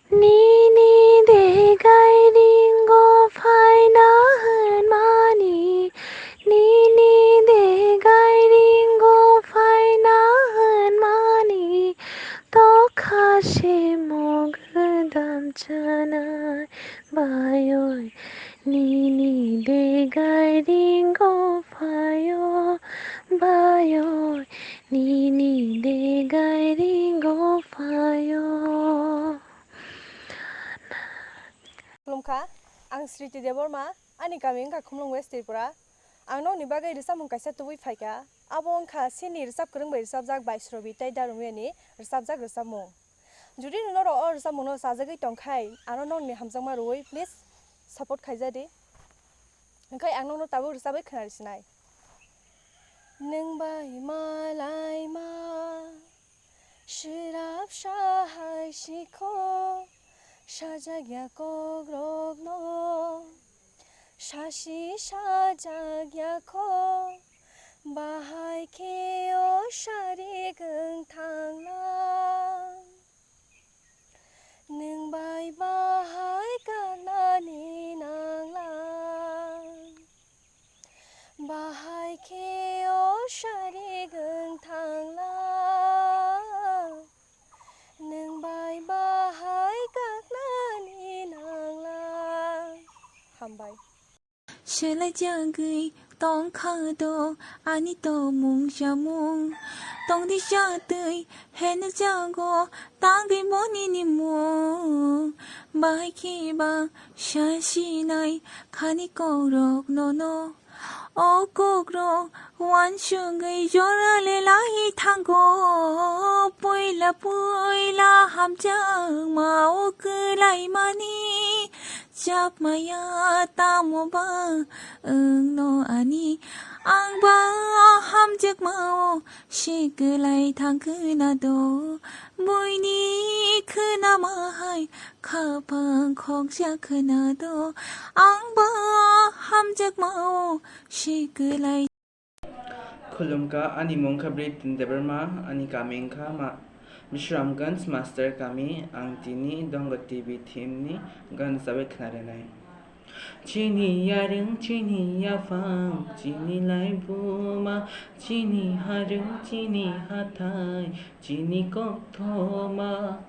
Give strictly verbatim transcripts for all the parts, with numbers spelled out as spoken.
Nini degai ringo phaina hwnmani, nini degai ringo phaina hwnmani, tokha se mog dam chanai bayoi, nini degai ringo phaio bayoi, nini degai ringo phaio. Khulumkha, ang Sriti Debbarma, ani kami wngkha Khumlung West Tripura. Ang nokni bagwi rwchapmung kaisa tubui phaikha. Abo wngkha chini rwchap kwrwng bai rwchapjak Baisrobi tei Darumiyani rwchapjak rwchapmung. Jodi norok o rwchapmungno chajagwi tongkhai, ano nokni hamjakma rwui please support khaijadi. Hwnkhe ang nokno tabuk rwchapwi khwnarisinai. Nwng bai malaima. Swrapsa hai sikho sajak ya kokrokno, sasi sajak ya kho, bahai khe o sarik wng thangna. Nwng bai bahai kaknani nangla. Bahai khe o sarik wng thangla, nwng bai bahai kaknani nangla. Hambai. Swlai jagwi tongkha do ani tongmung samung. Tongdi jatwi heno jago tangwi monini mung. Bahai khe ba sasinai khani kokrok nono. O kokrok uansugwi jora le lai thango. Puila puila hamjakma o kwlaimani. Chapmaya tamo ba wngno ani, ang ba hamjakma o se kwlai thang khwna do. Buini khwnama hai khaphang khokjak khwna do, ang ba hamjakma o se kwlai. Khulumkha, ani mung kha Britain Debbarma, ani kami wngkha ma-, Bishramganj Master Kami, ang tini Dongo T V theme ni gan sabai khna rinai. Chini yarwng, chini yaphang, chini laibuma, chini harwng, chini hathai, chini kokthoma,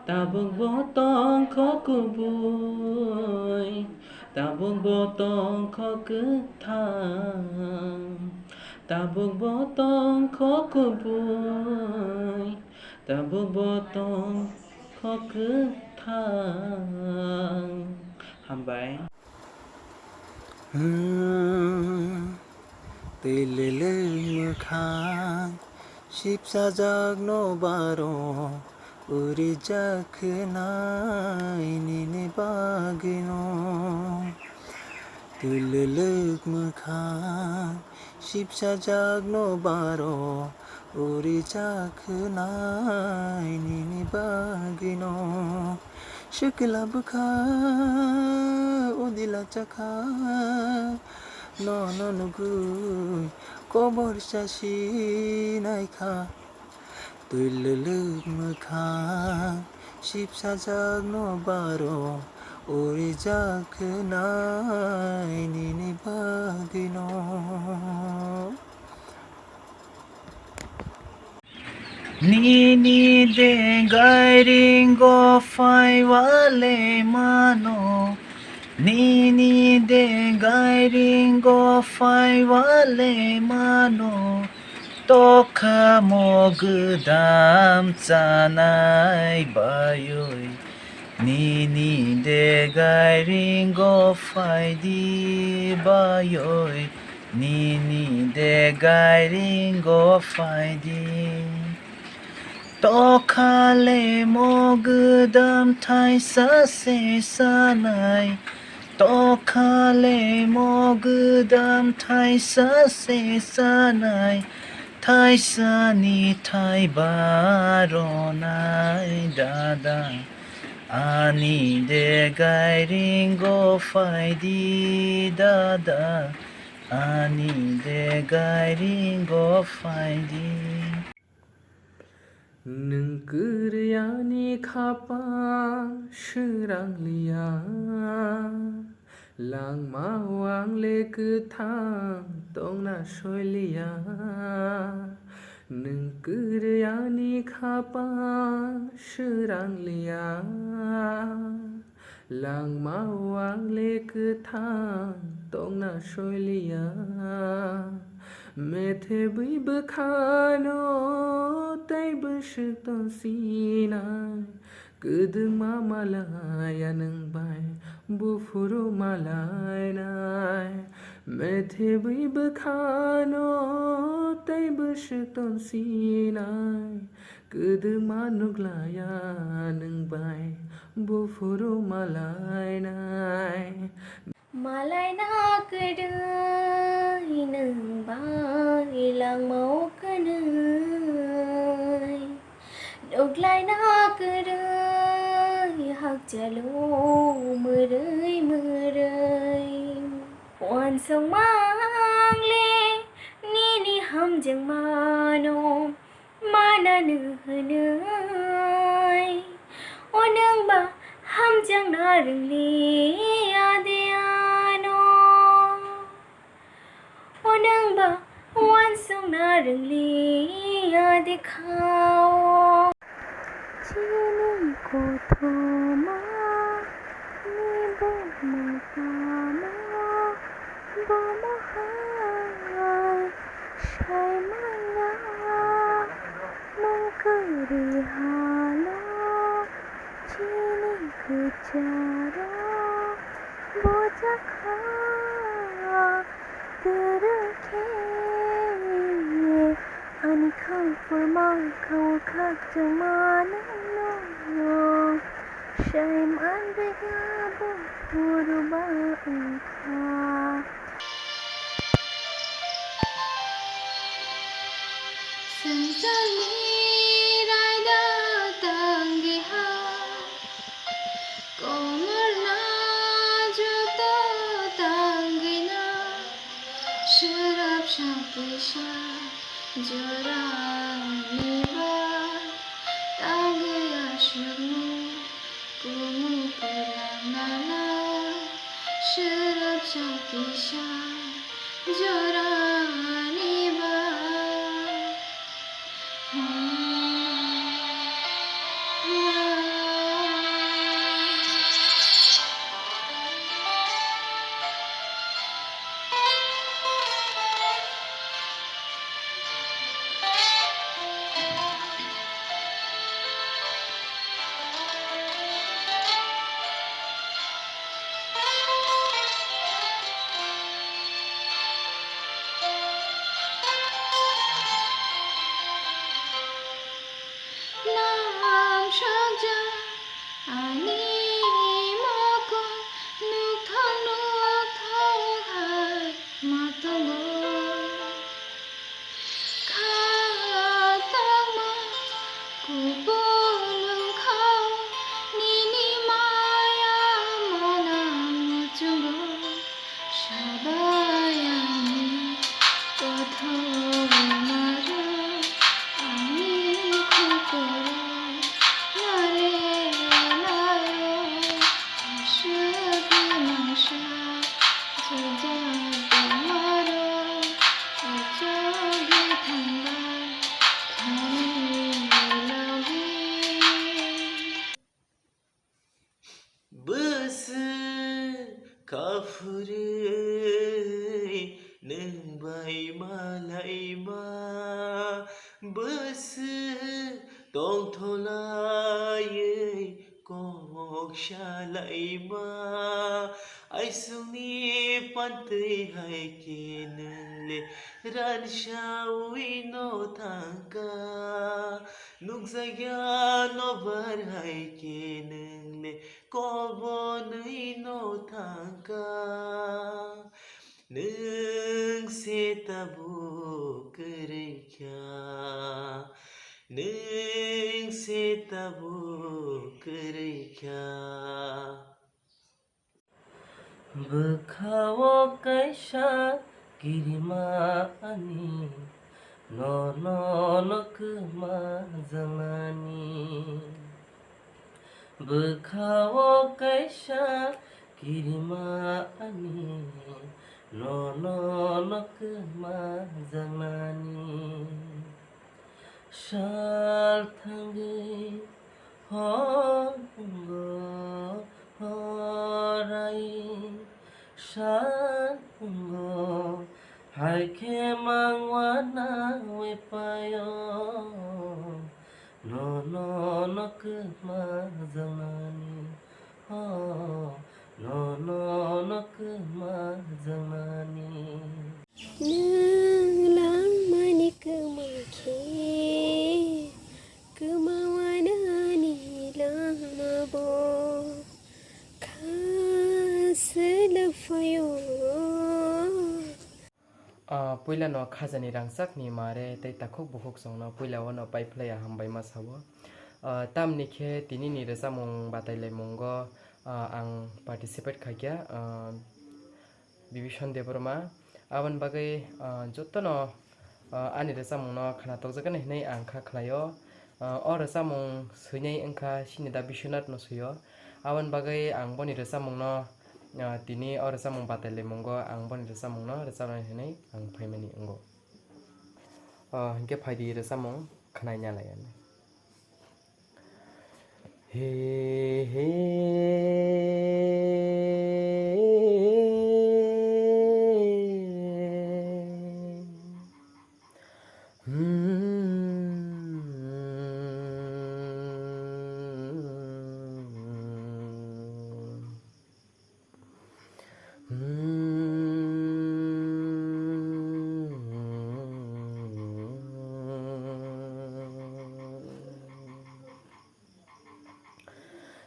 tabuk bo tongkho kubui, tabuk bo tongkho kwthang, tabuk bo tongkho kubui, tabuk bo tongkho kwthang. Hambai. Hmm, twi lwlwk mwkhang sipsajak no baro, urijak khwnai nini bagwino. Twi lwlwk mwkhang sipsajak no baro, urijak khwnai nini bagwino. Sikla bwkha udila chakha, nono nugwi kobor chasi naikha. Twi lwlwk mwkhang sipsajak no baro, urijak khwnai nini bagwino. Nini degai ringo phai wale mano, nini degai ringo phai wale mano, tokha mo gwdam chanai bayoi. Nini degai ringo phaidi bayoi, nini degai ringo phaidi. Tokhale mo gwdam thaisa se sanai, tokhale mo gwdam thaisa se sanai, thaisani thai baronai dada. Ani degai ringo phaidi dada, ani degai ringo phaidi. Nwng kwrwi ani khapang swrang liya, langmao ang le kwthang tongna soi liya. Nwng kwrwi ani khapang swrang liya, langmao ang le kwthang tongna soi liya. Methebwi bwkhano tei bwswk tong sinai, kwdwma malaya nwng bai buphuru malainai. Methebwi bwkhano tei bwswk tong sinai, kwdwma nuglaya nwng bai buphuru malainai. Malaina kwrwi nwng bai langmao kwnwi, nuklaina kwrwi hakchalo mwrwi mwrwi. Uansukma ang le nini hamjakmano mananw hwnwi, o nwng ba hamjakna rwng liya de ano, o nwng ba uansukna rwng liya de kha o. Chini kothoma ni bumung tamo, bumung hai sai manya, nwng kwrwi halo chini kwcharo bujak kha. Kwrwi khe ani khang purma khao khakchangma nwngno sai manrwya bo phuruba wngkha. Sengjalni raida tangwi ha. Komorna joto tangwino, swrapsa kisa jorani ba tangwi aswkno kumu kwrwng nana, swrapsa kisa jorani ba. Lam sokjak ani mokol, nukthok nukthok hai ma tongo. Kha tangma kupulung khao, nini maya manang muchungo. Sabai ani kothoma rok, ani khukoro nale nayo, aswk mangsa jujak tongma rok, achugwi thangbai khani logi. Bwswk kha phurwi nwng bai malaima, bwswk tongtholaiwi kok salaima. Aisukni pantwi hai khe nwng le ransawi no thangkha. Nukjakya nobar hai khe nwng le kobonwi no thangkha. Nwng se tabuk kwrwi kha, nwng se tabuk kwrwi kha. Bwkha-o kaisa kirima ani, Nono no kwma janani, bwkhao kaisa kirima ani, nono no kwma janani. Sal thangwi hor wngo horai, sal wngo hai khe mangwa nawi paio. Nono no kwma janani, ho, nono no kwma janani. Nwng langmani kwma khe, kwma wanani lama bo kha selek phaio. Ah, puila no khajani rangchakni mare tei takhuk bukhuk chwngno puila o no paiphlaiya hambai ma sao. Ah, tamni khe tini ni rwchapmung batailaimungo, ah, ang participate khaikha, ah, Bibison Debbarma. Aboni bagwi, ah, jotono, ah, ani rwchapmungno khna tokjakgani hwnwi ang kha khlaio. Ah, o rwchapmung swinai wngkha Sinida Biswanath no swio. Aboni bagwi ang boni rwchapmungno, ah, tini o rwchapmung batailaimungo ang boni rwchapmungno rwchapnai hwnwi ang phaimani wngo. Ah, hinkhe phaidi rwchapmung khnaina lai ani. He, he. Hmm.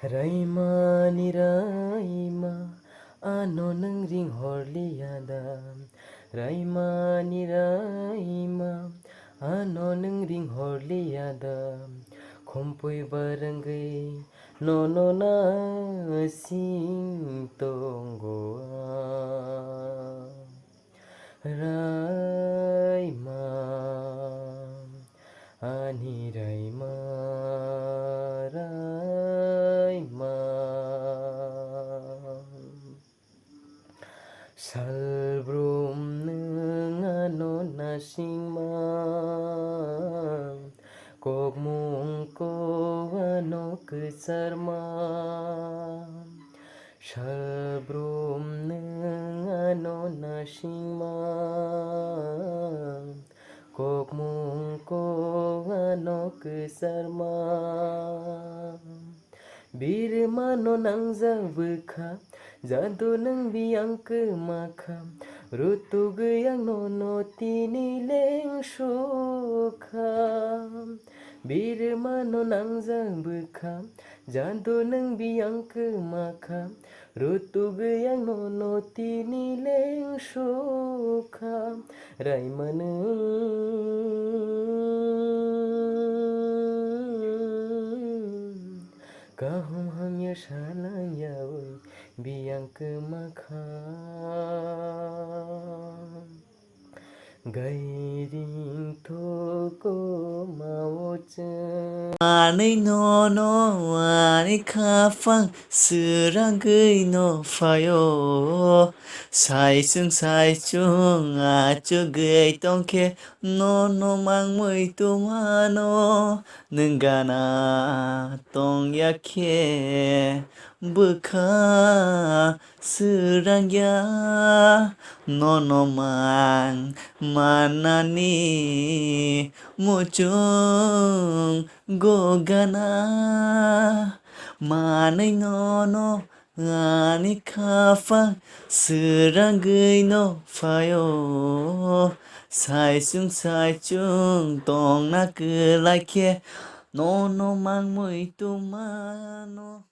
Raimani raima, ano nwng ring horliya da? Raimani raima, ano nwng ring horliya da? Khumpui barwngwi nono nasing tongo ang. Raima, ani raima, raima. Salbrum nwng ano nasingma, kokmung kok ano kwcharma. Salbrum nwng ano nasingma, kokmung kok ano kwcharma. Birmano nangjak bwkha, jadu nwng biyang kwma kha, rutugwi ang nono tini lengsukha. Birmano nangjak bwkha, jadu nwng biyang kwma kha, rutugwi ang nono tini lengsukha. Raima nwng kaham hamya salangyawi biyang kwma kha. Gairing thoko mao chwng. Manwi nono ani khaphang swrangwi no phaio. Saichung saichung achugwi tongkhe nono mangmwi tongmano. Nwng gana tongya khe bwkha swrangya, nono mang manani muchung go gana. Manwi nono ani khaphang swrangwi no phaio. Saichung saichung tongna kwlai khe nono mangmwi tongmano.